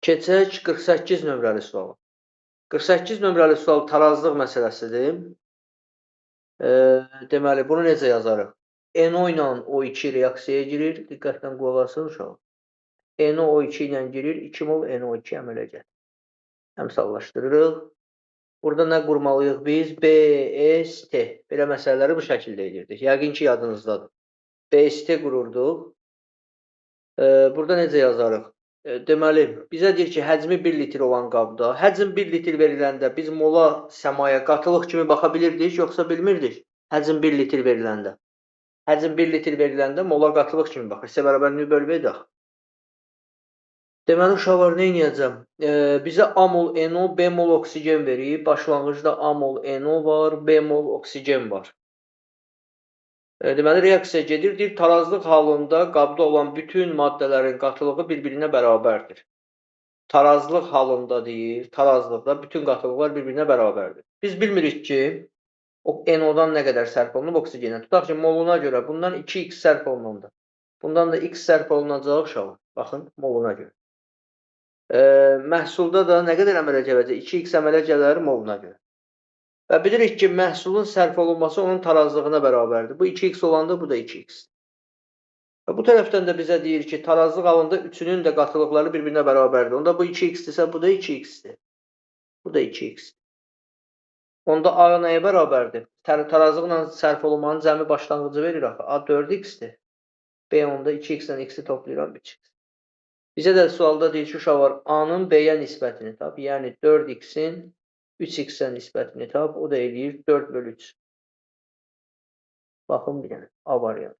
Keçək 48 nömrəli suala. 48 nömrəli sual tarazlıq məsələsidir. Deməli, bunu necə yazarıq? NO ilə O2 reaksiyaya girir. Diqqətlə qulaq asın uşaq. NO O2 ilə girir. 2 mol NO2 əmələ gəlir. Əmsallaşdırırıq. Burada nə qurmalıyıq biz? B, S, T. Belə məsələləri bu şəkildə edirdik. Yəqin ki, yadınızdadır. B, S, T qururduq. Burada necə yazarıq? Deməli, bizə deyir ki, həcmi 1 litr olan qabda, həcm 1 litr veriləndə biz mola səmaya qatılıq kimi baxa bilirdik, yoxsa bilmirdik? Həcm 1 litr veriləndə. Həcm 1 litr veriləndə mola qatılıq kimi baxır. S bərabər nü bölü V-dir axı. Deməli, uşaqlar, nə edəcəm? Bizə A mol NO, B mol oksigen verib. Başlanğıcda A mol NO var, B mol oksigen var. Deməli, reaksiya gedir. Deyir, tarazlıq halında qabda olan bütün maddələrin qatılığı bir-birinə bərabərdir. Tarazlıq halında deyir, tarazlıqda bütün qatılıqlar bir-birinə bərabərdir. Biz bilmirik ki, o NO-dan nə qədər sərf olunub oksigenə. Tutaq ki, moluna görə bundan 2x sərf olunanda. Bundan da x sərf olunacaq uşaqlar. Baxın, moluna görə. Məhsulda da nə qədər əmələ gələcək? 2x əmələ gələr moluna görə. Və bilirik ki, məhsulun sərf olunması onun tarazlığına bərabərdir. Bu 2x olanda bu da 2x. Və bu tərəfdən də bizə deyir ki, tarazlıq halında üçünün də qatılıqları bir-birinə bərabərdir. Onda bu 2x-dirsə, bu da 2x-dir. Bu da 2x. Onda A nəyə bərabərdir? Tarazlıqla sərf olunmanın cəmi başlanğıcı verir axı. A 4x-dir. B onda 2x ilə x-i toplayıram 3x. Bizə də sualda deyir ki, uşaqlar, A-nın B-yə nisbətini tap. Yəni 4x-in 3x-ə nisbətini tap. O da eləyir 4 bölü 3. Baxın bir dənə A variantı.